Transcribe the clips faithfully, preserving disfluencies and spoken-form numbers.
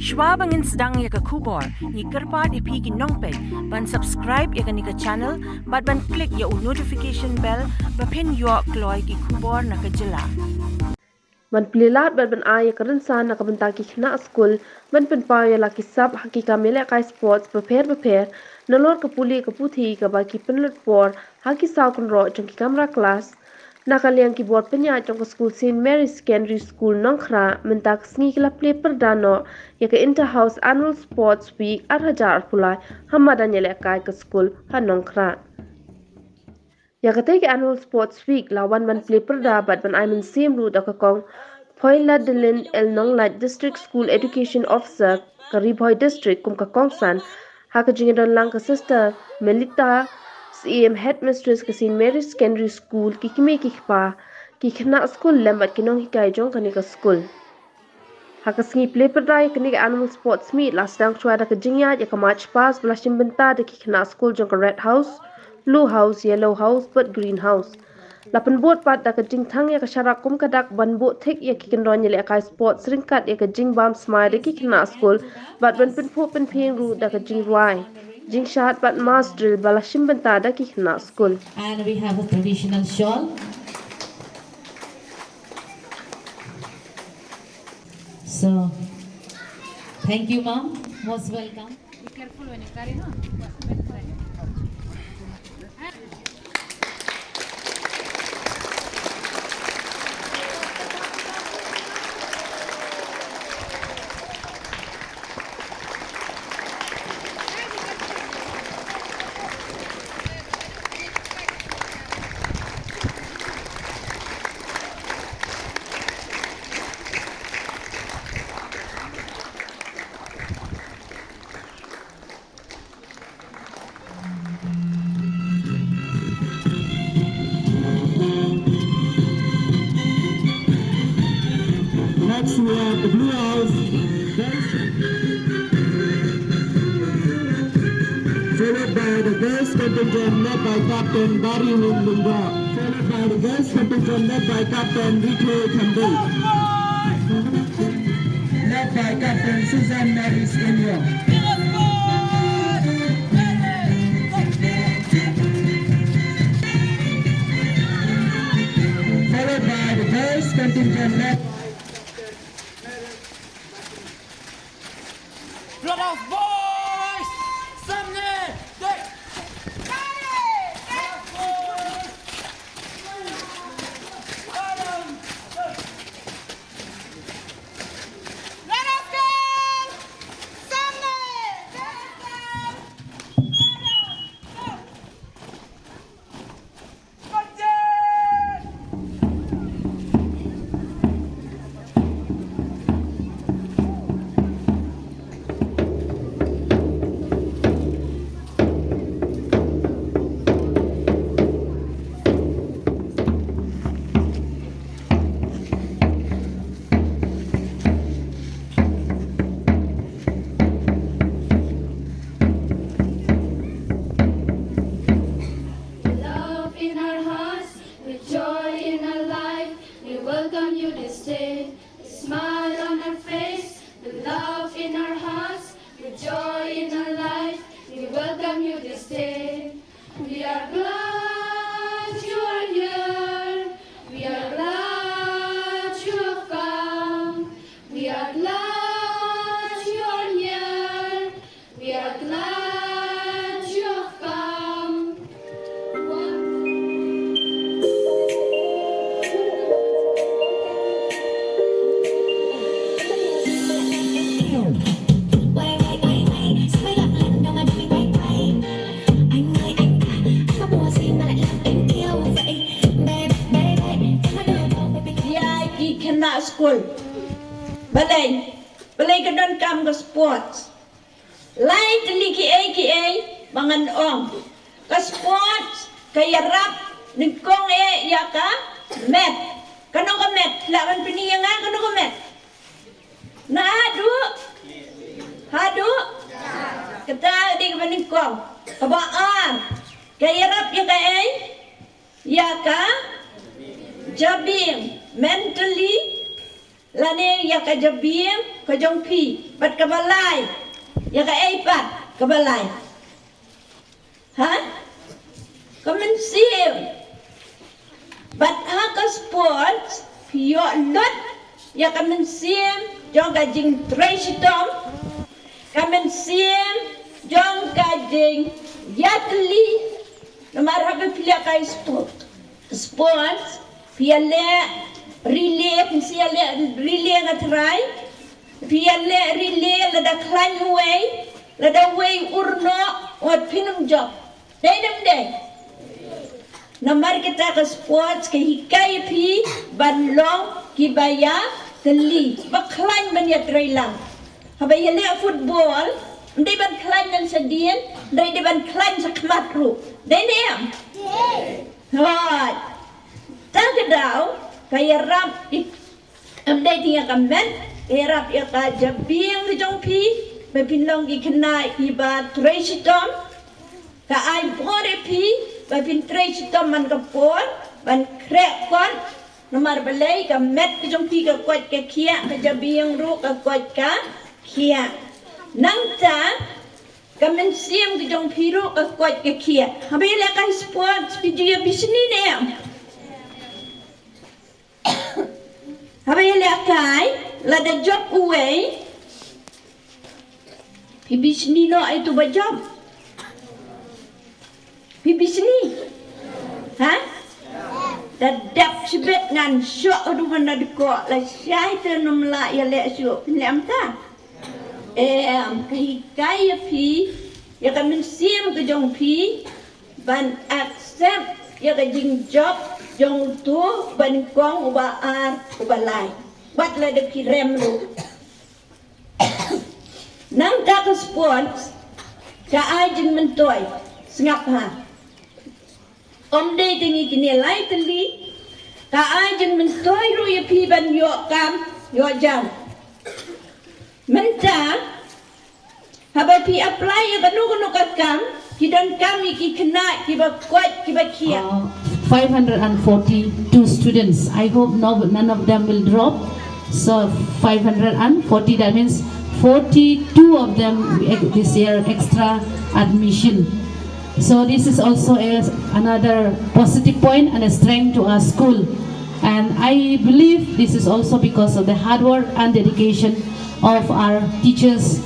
Shwa ba ngin sdang ïa ka khubor, ngi kyrpad ïa phi ki nongpeit ban subscribe ïa kane ka channel bad ban click ïa u notification bell ba phin ïoh kloi ki khubor na ka jylla. Ban plie lad bad ban ai ïa ka rynsan na ka bynta ki khynnah skul ban pynpaw ïa la ki sap ha ki kam ïalehkai sports bapher bapher, nalor ka pule ka puthi kaba ki pynlut por ha ki saw kynroh jong ki kamra klas. Na ka liang ki bor pynïaid jong ka skul Saint Mary Secondary School Nongkhrah mynta ka sngi ki la plie pyrda noh ïa ka Inter House Annual Sports Week ar hajar arphew lai ha madan ïalehkai ka skul ha Nongkhrah. Ïa katei ka Annual Sports Week la wan ban plie pyrda bad ban ai mynsiem ruh da ka Kong Phoiladilin L Nonglait, District School Education Officer ka Ri Bhoi District, kum ka kongsan, ha ka jingdon lang ka Sister Melita Syiem, Headmistress ka Saint Mary Secondary School, ki kmie ki kpa, ki khynnah skul lem bad ki nonghikai jong kane ka skul. Ha ka sngi plie pyrda ïa kane ka Annual Sports Meet la sdang shuwa da ka jingïaid ïa ka march past ba la shim bynta da ki khynnah skul jong ka Red House, Blue House, Yellow House bad Green House. La pynbud pat da ka jingthang ïa ka sharak kum ka dak ban buh thik ïa ki kyndon ïalehkai sports ryngkat ïa ka jingbam smai da ki khynnah skul bad ban pynphuh pynphieng ruh da ka jingrwai, jingshad bad mass drill ba la shim bynta da ki khynnah skul. And we have a traditional shawl. So, thank you, ma'am. Most welcome. Be careful when you carry, no? Next, we have the Blue House, followed by the girls contingent led by Captain Bari Wing Lungwa, followed by the girls contingent led by Captain Rithe Khamdei, led by Captain Susan Maris Inyo. Followed by the girls contingent led. Brothers, boys, samne, dek. With love in our hearts, with joy in our life, we welcome you this day. With smile on our face, with love in our hearts, with joy in our life, we welcome you this day. We are glad you are here. We are glad you have come. We are glad you are here. We are glad you have come. Ïa ki khynnah skul. Balei, balei ka donkam ka sports? Lai tylli kiei kiei ba ngan ong. Ka sports ka ïarap nyngkong eh ïa ka maths. Kano ka maths? Lah ban pyni ïa nga kano ka maths? Na haduh? Haduh? Kata dei kaba nyngkong. Kaba ar, ka ïarap ïa kaei? Ïa ka jabieng, mentally Lane ïa ka jabieng ka jong phi. Bad kaba lai, ïa ka ei pat kaba lai? Ha? Ka mynsiem. Bad ha ka sports phi ïoh lut ïa ka mynsiem jong ka jingtrei shitom, ka mynsiem jong ka jingïatylli. Namar haba phi leh ka sport, sports, phi ïaleh relay, phi ïaleh relay nga trai. Phi ïaleh relay lada khlaiñ uwei, lada uwei ur noh, wat phin ym jop. Dei ne ym dei? Namar kata ka sports ka hikai ïa phi ban long kiba ïatylli, ba khlaiñ ban ïatrei lang. Haba ïaleh football, ym dei ban khlaiñ nang shadien, ym dei ban khlaiñ shakhmat ruh. Dei ne em? Hooid. Ta ka daw ka ïarap ïa Ym dei tang ïa ka met, ka ïarap ïa ka jabieng ka jong phi, ba phin long ki khynnah kiba trei shitom. Ka ai bor ïa phi ba phin trei shitom man ka por, ban khreh kot. Namar balei? Ka met ka jong phi ka koit ka khiah, ka jabieng ruh ka koit ka khiah. Nangta ka mynsiem ka jong phi ruh ka koit ka khiah. Haba ïaleh ka sports phi ju ïa bishni ne em? Haba ïalehkai, lada jop uwei, phi bishni noh ïa uto ba jop? Phi bishni? Ha? Da dep shibit, ngan shoh haduh ban da dkoh, lashai te ym lah ïaleh shuh. Phin leh kumta? Em, ka hikai ïa phi, ïa ka mynsiem ka jong phi, ban accept ïa ka jingjop jong uto uba nyngkong, uba ar, uba lai. Wat lada phi rem ruh. Nangta ka sports ka ai jingmyntoi. Sngap ha. Ym dei tang ïa kine lai tylli, ka ai jingmyntoi ruh ïa phi ban ïoh kam, ïoh jam. Mynta haba phi apply ïa kano kano ka kam, ki donkam ïa ki khynnah kiba koit kiba khiah. Uh, five hundred and forty-two students. I hope no, none of them will drop. So five hundred and forty, that means forty-two of them, eh, this year extra admission. So this is also a, another positive point and a strength to our school. And I believe this is also because of the hard work and dedication of our teachers,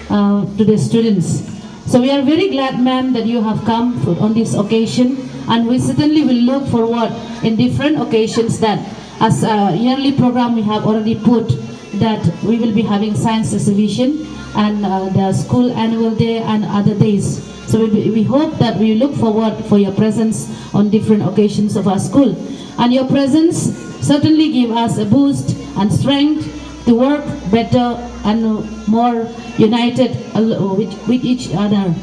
uh, to the students. So we are very glad, ma'am, that you have come for, on this occasion, and we certainly will look forward in different occasions that, as a yearly program we have already put, that we will be having science exhibition and, uh, the school annual day and other days. So we, we hope that we look forward for your presence on different occasions of our school. And your presence certainly give us a boost and strength to work better and more united al-, with, with each other.